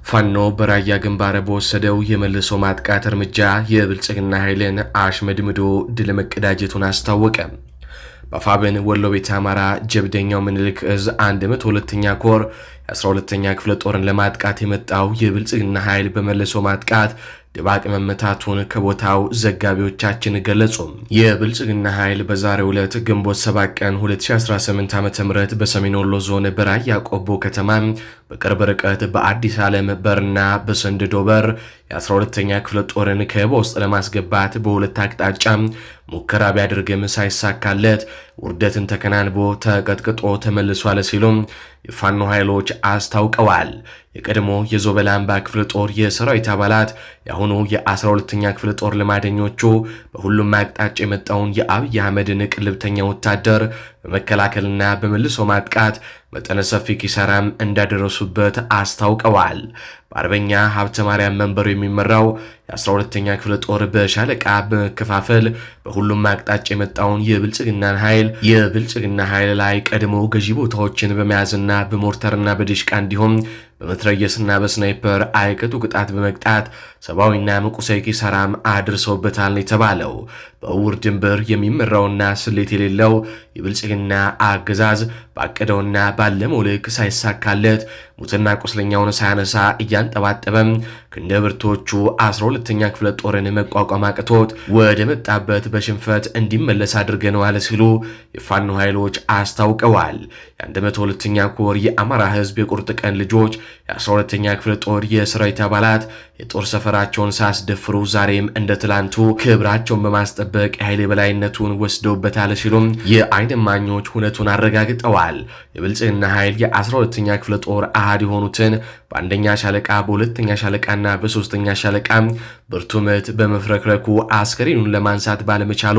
ፋኖ በራያ ግንባር በወሰደው የመልሶ ማጥቃት እርምጃ የብልጽግና ኃይልን አሽመድምዶ ድል መቀዳጀቱን አስታወቀ። በአፋብን ወሎ ቤተ አማራ ጀብደኛው ምኒልክ እዝ 102ኛ ኮር የ12ኛ ክፍለ ጦርን ለማጥቃት የመጣው የብልጽግና ኃይል በመልሶ ማጥቃት ድባቅ መመታቱን ከቦታው ዘጋቢዎቻችን ገለጹ። የብልጽግና ኃይል በዛሬው ዕለት ግንቦት 7 ቀን 2018 ዓ.ም በሰሜን ወሎ ዞን በራያ ቆቦ ከተማ በቅርብ ርቀት በአዲስ ዓለም በርና በሰንድዶ በር የ12ኛ ክፍለ ጦርን ከበባ ውስጥ ለማስገባት በሁለት አቅጣጫ ሙከራ ቢያደርግም ሳይሳካለት ውርደትን ተከናንቦ ተቀጥቅጦ ተመልሷል ሲሉም የፋኖ ኃይሎች አስታውቀዋል። የቀድሞ የዞበል አምባ ክፍለ ጦር የሰራዊት አባላት የአሁኑ የ12ኛ ክፍለ ጦር ልማደኞቹ በሁሉም አቅጣጫ የመጣውን የአብይ አህመድን ቅልብተኛ ወታደር በመከላከልና በመልሶ ማጥቃት መጠነ ሰፊ ኪሳራም እንዳደረሱበት አስታውቀዋል። በአርበኛ ሀብተ ማርያም መንበሩ የሚመራው የ12ኛ ክፍለ ጦር በሻለቃ በመከፋፈል በሁሉም አቅጣጫ የመጣውን የብልጽግና ኃይል ላይ ቀድሞ ገዢ ቦታዎችን በመያዝና በሞርተርና በዲሽቃ እንዲሁም በመትረየስና በስናይፐር አይቀጡ ቅጣት በመቅጣት ሰብአዊና ቁሳዊ ኪሳራም አድርሰውበታል ነው የተባለው። በእውር ድንብር የሚመራውና ስሌት የሌለው የብልጽግና አገዛዝ ባቀደውና ባለመው ልክ ሳይሳካለት ሙትና ቁስለኛውን ሳያነሳ እያንጠባጠበም ክንደ ብርቶቹ 12ኛ ክፍለ ጦርን መቋቋም አቅቶት ወደ መጣበት በሽንፈት እንዲመለስ አድርገነዋል ሲሉ የፋኖ ኃይሎች አስታውቀዋል። የ102ኛ ኮር የአማራ ሕዝብ የቁርጥ ቀን ልጆች የ12ኛ ክፍለ ጦር የሰራዊት አባላት የጦር ሰፈራቸውን ሳያስደፍሩ ዛሬም እንደ ትላንቱ ክብራቸውን በማስጠበቅ የኃይል የበላይነቱን ወስደውበታል ሲሉም የአይን እማኞች ሁነቱን አረጋግጠዋል። የብልጽግና ኃይል የ12ኛ ክፍለ ጦር አሃድ የሆኑትን በአንደኛ ሻለቃ፣ በሁለተኛ ሻለቃና በሶስተኛ ሻለቃ ብርቱ ምት በመፍረክረኩ አስከሬኑን ለማንሳት ባለመቻሉ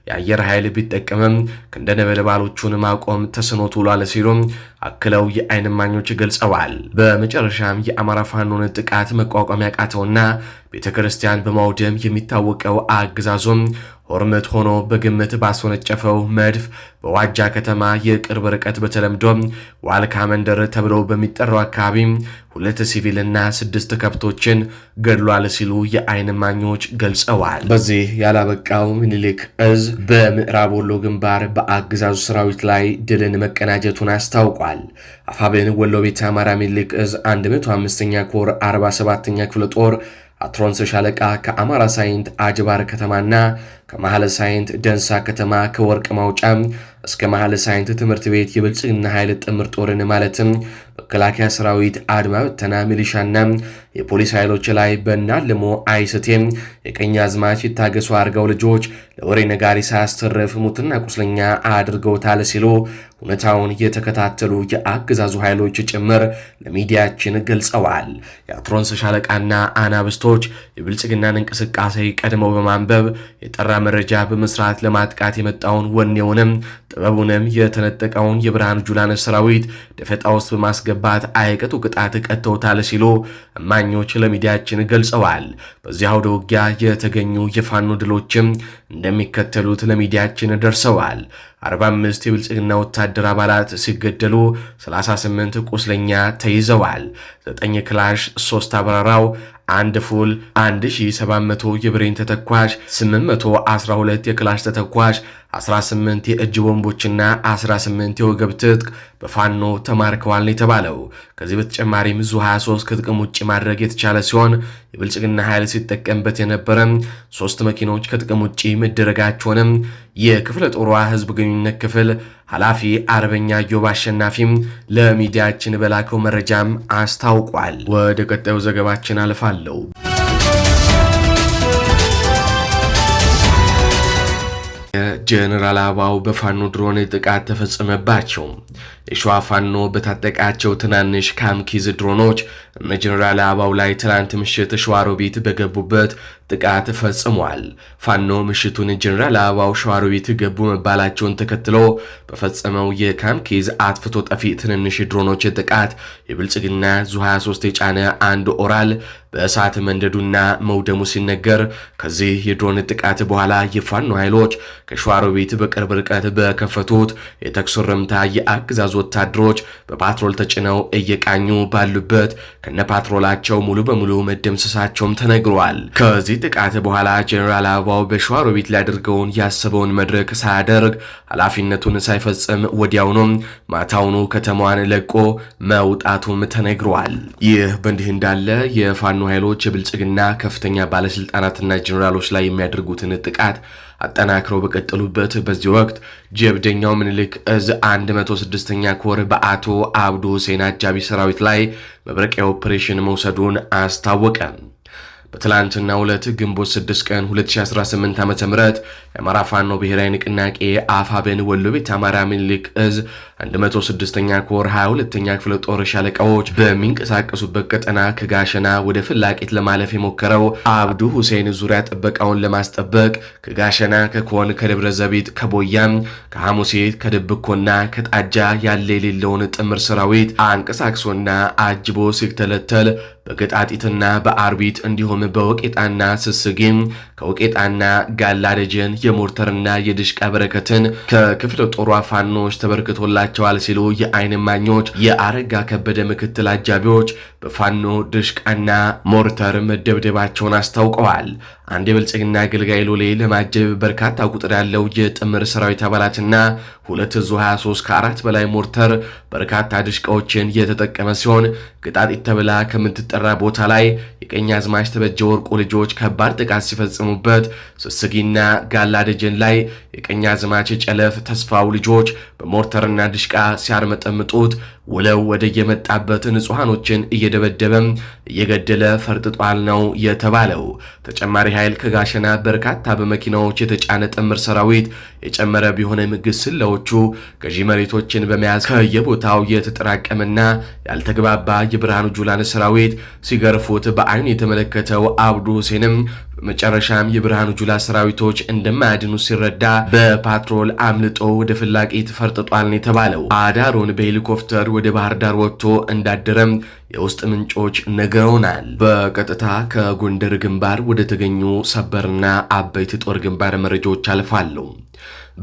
የአየር ኃይል ቢጠቀምም ክንደነበልባሎቹን ማቆም ተስኖት ውሏል ሲሉም አክለው የአይን እማኞች ገልጸዋል። በመጨረሻም የአማራ ፋኖን ጥቃት መቋቋም ያቃተውና ቤተ ክርስቲያን በማውደም የሚታወቀው አገዛዙም ሆርምት ሆኖ በግምት ባስወነጨፈው መድፍ በዋጃ ከተማ የቅርብ ርቀት በተለምዶ ዋልካ መንደር ተብሎ በሚጠራው አካባቢ 2 ሲቪልና 6 ከብቶችን ገድሏል ሲሉ የአይን እማኞች ገልጸዋል። በዚህ ያላበቃው ምኒልክ እዝ በምዕራብ ወሎ ግንባር በአገዛዙ ሰራዊት ላይ ድልን መቀናጀቱን አስታውቋል። አፋብን ወሎ ቤተ አማራ ምኒልክ እዝ 105ኛ ኮር 47ኛ ክፍለ ጦር አትሮንስ ሻለቃ ከአማራ ሳይንት አጅባር ከተማና ከመሐለ ሳይንት ደንሳ ከተማ ከወርቅ ማውጫ እስከ መሐለ ሳይንት ትምህርት ቤት የብልጽግና ኃይል ጥምር ጦርን ማለትም መከላከያ ሰራዊት፣ አድማ ብተና፣ ሚሊሻና የፖሊስ ኃይሎች ላይ በናልሞ አይስቴ የቀኝ አዝማች ይታገሱ አድርገው ልጆች ለወሬ ነጋሪ ሳያስተርፍ ሙትና ቁስለኛ አድርገውታል ሲሉ ሁኔታውን የተከታተሉ የአገዛዙ ኃይሎች ጭምር ለሚዲያችን ገልጸዋል። የአትሮንስ ሻለቃና አናብስቶች የብልጽግናን እንቅስቃሴ ቀድመው በማንበብ የጠራ መረጃ በመስራት ለማጥቃት የመጣውን ወኔውንም ጥበቡንም የተነጠቀውን የብርሃኑ ጁላን ሰራዊት ደፈጣ ውስጥ በማስገባት አይቀጡ ቅጣት ቀጥተውታል ሲሉ እማኞች ለሚዲያችን ገልጸዋል። በዚህ አውደ ውጊያ የተገኙ የፋኖ ድሎችም እንደሚከተሉት ለሚዲያችን ደርሰዋል። 45 የብልጽግና ወታደር አባላት ሲገደሉ 38 ቁስለኛ ተይዘዋል። 9 ክላሽ፣ 3 አበራራው፣ 1 ፉል፣ 1700 የብሬን ተተኳሽ፣ 812 የክላሽ ተተኳሽ፣ 18 የእጅ ቦምቦችና 18 የወገብ ትጥቅ በፋኖ ተማርከዋል ነው የተባለው። ከዚህ በተጨማሪም ዙ 23 ከጥቅም ውጭ ማድረግ የተቻለ ሲሆን የብልጽግና ኃይል ሲጠቀምበት የነበረ 3 መኪኖች ከጥቅም ውጭ መደረጋቸውንም የክፍለ ጦሯ ህዝብ ግንኙነት ክፍል ኃላፊ አርበኛ ዮብ አሸናፊም ለሚዲያችን በላከው መረጃም አስታውቋል። ወደ ቀጣዩ ዘገባችን አልፋለሁ። ጀነራል አበባው በፋኖ ድሮን ጥቃት ተፈጸመባቸው። የሸዋ ፋኖ በታጠቃቸው ትናንሽ ካምኪዝ ድሮኖች እነ ጀነራል አበባው ላይ ትናንት ምሽት ሸዋሮቢት በገቡበት ጥቃት ፈጽሟል። ፋኖ ምሽቱን ጀኔራል አበባው ሸዋሮቢት ገቡ መባላቸውን ተከትሎ በፈጸመው የካምኬዝ አጥፍቶ ጠፊ ትንንሽ ድሮኖች ጥቃት የብልጽግና ዙ 23 የጫነ አንድ ኦራል በእሳት መንደዱና መውደሙ ሲነገር፣ ከዚህ የድሮን ጥቃት በኋላ የፋኖ ኃይሎች ከሸዋሮቢት በቅርብ ርቀት በከፈቱት የተኩስ እርምታ የአገዛዙ ወታደሮች በፓትሮል ተጭነው እየቃኙ ባሉበት ከነፓትሮላቸው ሙሉ በሙሉ መደምሰሳቸውም ተነግሯል። ከዚህ ጥቃት በኋላ ጀኔራል አበባው በሸዋሮቢት ሊያደርገውን ያሰበውን መድረክ ሳያደርግ፣ ኃላፊነቱን ሳይፈጽም ወዲያውኑ ማታውኑ ከተማዋን ለቆ መውጣቱም ተነግሯል። ይህ በእንዲህ እንዳለ የፋኖ ኃይሎች የብልጽግና ከፍተኛ ባለስልጣናትና ጀኔራሎች ላይ የሚያደርጉትን ጥቃት አጠናክረው በቀጠሉበት በዚህ ወቅት ጀብደኛው ምኒልክ እዝ 106ኛ ኮር በአቶ አብዱ ሁሴን አጃቢ ሰራዊት ላይ መብረቂያ ኦፕሬሽን መውሰዱን አስታወቀ። በትላንትናው ዕለት ግንቦት 6 ቀን 2018 ዓ.ም የአማራ ፋኖ ብሔራዊ ንቅናቄ አፋብን ወሎ ቤት አማራ ምኒልክ እዝ 106ኛ ኮር 22ኛ ክፍለ ጦር ሻለቃዎች በሚንቀሳቀሱበት ቀጠና ከጋሸና ወደ ፍላቂት ለማለፍ የሞከረው አብዱ ሁሴን ዙሪያ ጥበቃውን ለማስጠበቅ ከጋሸና፣ ከኮን፣ ከደብረ ዘቢጥ፣ ከቦያም፣ ከሐሙሴት፣ ከድብኮና ከጣጃ ያለ የሌለውን ጥምር ሰራዊት አንቀሳቅሶና አጅቦ ሲተለተል በገጣጢትና በአርቢት እንዲሁም በወቄጣና ስስጊም፣ ከወቄጣና ጋላ ደጀን የሞርተርና የድሽቃ በረከትን ከክፍለ ጦሯ ፋኖች ተበርክቶላቸዋል ሲሉ የአይን እማኞች የአረጋ ከበደ ምክትል አጃቢዎች በፋኖ ድሽቃና ሞርተር መደብደባቸውን አስታውቀዋል። አንድ የብልጽግና አገልጋይ ሎሌ ለማጀብ በርካታ ቁጥር ያለው የጥምር ሰራዊት አባላትና ሁለት ዙ 23፣ ከአራት በላይ ሞርተር፣ በርካታ ድሽቃዎችን የተጠቀመ ሲሆን ግጣጢት ተብላ ከምትጠራ ቦታ ላይ የቀኝ አዝማች ተበጀ ወርቁ ልጆች ከባድ ጥቃት ሲፈጽሙበት፣ ስስጊና ጋላ ደጀን ላይ የቀኝ አዝማች ጨለፍ ተስፋው ልጆች በሞርተርና ድሽቃ ሲያርመጠምጡት ውለው ወደ የመጣበት ንጹሐኖችን እየደበደበም እየገደለ ፈርጥጧል ነው የተባለው። ተጨማሪ ኃይል ከጋሸና በርካታ በመኪናዎች የተጫነ ጥምር ሰራዊት የጨመረ ቢሆንም ግስላዎቹ ገዢ መሬቶችን በመያዝ ከየቦታው የተጠራቀመና ያልተግባባ የብርሃኑ ጁላን ሰራዊት ሲገርፉት በአይኑ የተመለከተው አብዱ ሁሴንም በመጨረሻም የብርሃኑ ጁላ ሰራዊቶች እንደማያድኑ ሲረዳ በፓትሮል አምልጦ ወደ ፍላቂት ፈርጥጧል ነው የተባለው። አዳሩን በሄሊኮፕተር ወደ ባህር ዳር ወጥቶ እንዳደረም የውስጥ ምንጮች ነግረውናል። በቀጥታ ከጎንደር ግንባር ወደ ተገኙ ሰበርና አበይት ጦር ግንባር መረጃዎች አልፋለሁ።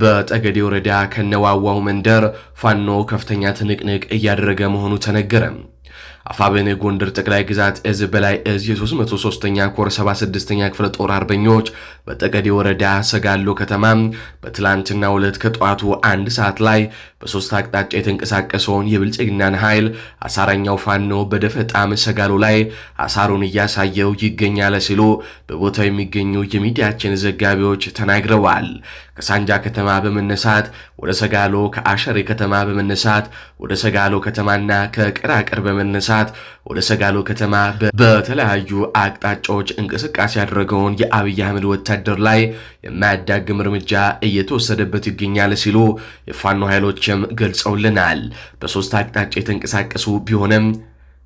በጠገዴ ወረዳ ከነዋዋው መንደር ፋኖ ከፍተኛ ትንቅንቅ እያደረገ መሆኑ ተነገረ። አፋብን ጎንደር ጠቅላይ ግዛት እዝ በላይ እዝ የ303ኛ ኮር 76ኛ ክፍለ ጦር አርበኞች በጠገዴ ወረዳ ሰጋሎ ከተማ በትላንትናው ዕለት ከጠዋቱ 1 ሰዓት ላይ በሶስት አቅጣጫ የተንቀሳቀሰውን የብልጽግናን ኃይል አሳረኛው ፋኖ በደፈጣም ሰጋሎ ላይ አሳሩን እያሳየው ይገኛል ሲሉ በቦታው የሚገኙ የሚዲያችን ዘጋቢዎች ተናግረዋል። ከሳንጃ ከተማ በመነሳት ወደ ሰጋሎ፣ ከአሸሬ ከተማ በመነሳት ወደ ሰጋሎ ከተማና ከቅራቅር በመነሳት ወደ ሰጋሎ ከተማ በተለያዩ አቅጣጫዎች እንቅስቃሴ ያደረገውን የአብይ አህመድ ወታደር ላይ የማያዳግም እርምጃ እየተወሰደበት ይገኛል ሲሉ የፋኖ ኃይሎችም ገልጸውልናል። በሶስት አቅጣጫ የተንቀሳቀሱ ቢሆንም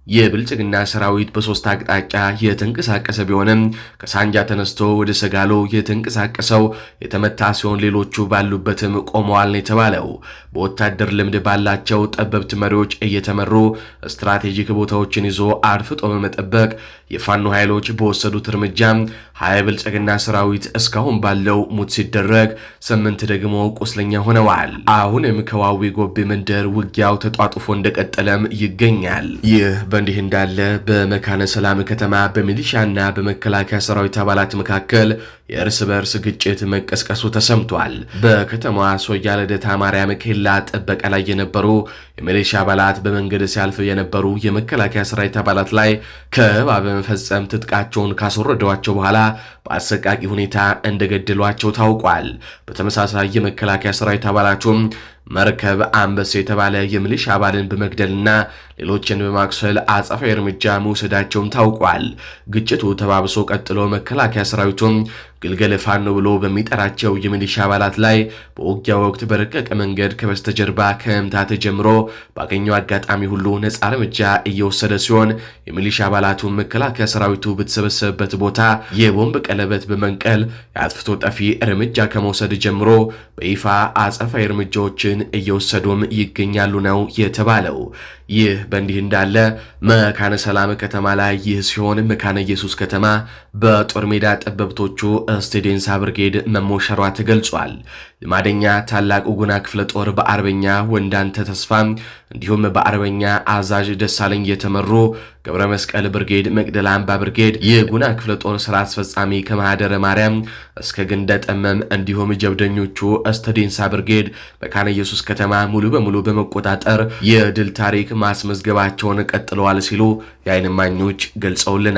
የብልጽግና ሰራዊት በሶስት አቅጣጫ የተንቀሳቀሰ ቢሆንም ከሳንጃ ተነስቶ ወደ ሰጋሎ የተንቀሳቀሰው የተመታ ሲሆን ሌሎቹ ባሉበትም ቆመዋል ነው የተባለው። በወታደር ልምድ ባላቸው ጠበብት መሪዎች እየተመሩ ስትራቴጂክ ቦታዎችን ይዞ አድፍጦ በመጠበቅ የፋኖ ኃይሎች በወሰዱት እርምጃ 20 የብልጽግና ሰራዊት እስካሁን ባለው ሙት ሲደረግ 8 ደግሞ ቁስለኛ ሆነዋል። አሁንም ከዋዊ ጎቤ መንደር ውጊያው ተጧጡፎ እንደቀጠለም ይገኛል። ይህ በእንዲህ እንዳለ በመካነ ሰላም ከተማ በሚሊሻና በመከላከያ ሰራዊት አባላት መካከል የእርስ በእርስ ግጭት መቀስቀሱ ተሰምቷል። በከተማዋ ሶያ ልደታ ማርያም ኬላ ጥበቃ ላይ የነበሩ የሚሊሻ አባላት በመንገድ ሲያልፍ የነበሩ የመከላከያ ሰራዊት አባላት ላይ ከበባ በመፈጸም ትጥቃቸውን ካስወረዷቸው በኋላ በአሰቃቂ ሁኔታ እንደገደሏቸው ታውቋል። በተመሳሳይ የመከላከያ ሰራዊት አባላቱም መርከብ አንበሳ የተባለ የሚሊሻ አባልን በመግደልና ሌሎችን በማቁሰል አጸፋዊ እርምጃ መውሰዳቸውም ታውቋል። ግጭቱ ተባብሶ ቀጥሎ መከላከያ ሰራዊቱም ግልገል ፋኖ ብሎ በሚጠራቸው የሚሊሻ አባላት ላይ በውጊያ ወቅት በረቀቀ መንገድ ከበስተጀርባ ከመምታት ጀምሮ ባገኘው አጋጣሚ ሁሉ ነጻ እርምጃ እየወሰደ ሲሆን የሚሊሻ አባላቱ መከላከያ ሰራዊቱ በተሰበሰበበት ቦታ የቦምብ ቀለበት በመንቀል የአጥፍቶ ጠፊ እርምጃ ከመውሰድ ጀምሮ በይፋ አጸፋዊ እርምጃዎችን እየወሰዱም ይገኛሉ ነው የተባለው። ይህ በእንዲህ እንዳለ መካነ ሰላም ከተማ ላይ ይህ ሲሆን መካነ ኢየሱስ ከተማ በጦር ሜዳ ጠበብቶቹ እስቴ ዴንሳ ብርጌድ መሞሸሯ ተገልጿል። ልማደኛ ታላቁ ጉና ክፍለ ጦር በአርበኛ ወንዳንተ ተስፋ እንዲሁም በአርበኛ አዛዥ ደሳለኝ የተመሩ ገብረ መስቀል ብርጌድ፣ መቅደላ አምባ ብርጌድ የጉና ክፍለ ጦር ስራ አስፈጻሚ ከማህደረ ማርያም እስከ ግንደ ጠመም እንዲሁም ጀብደኞቹ እስተዴንሳ ብርጌድ መካነ ኢየሱስ ከተማ ሙሉ በሙሉ በመቆጣጠር የድል ታሪክ ማስመዝገባቸውን ቀጥለዋል ሲሉ የዓይን እማኞች ገልጸውልናል።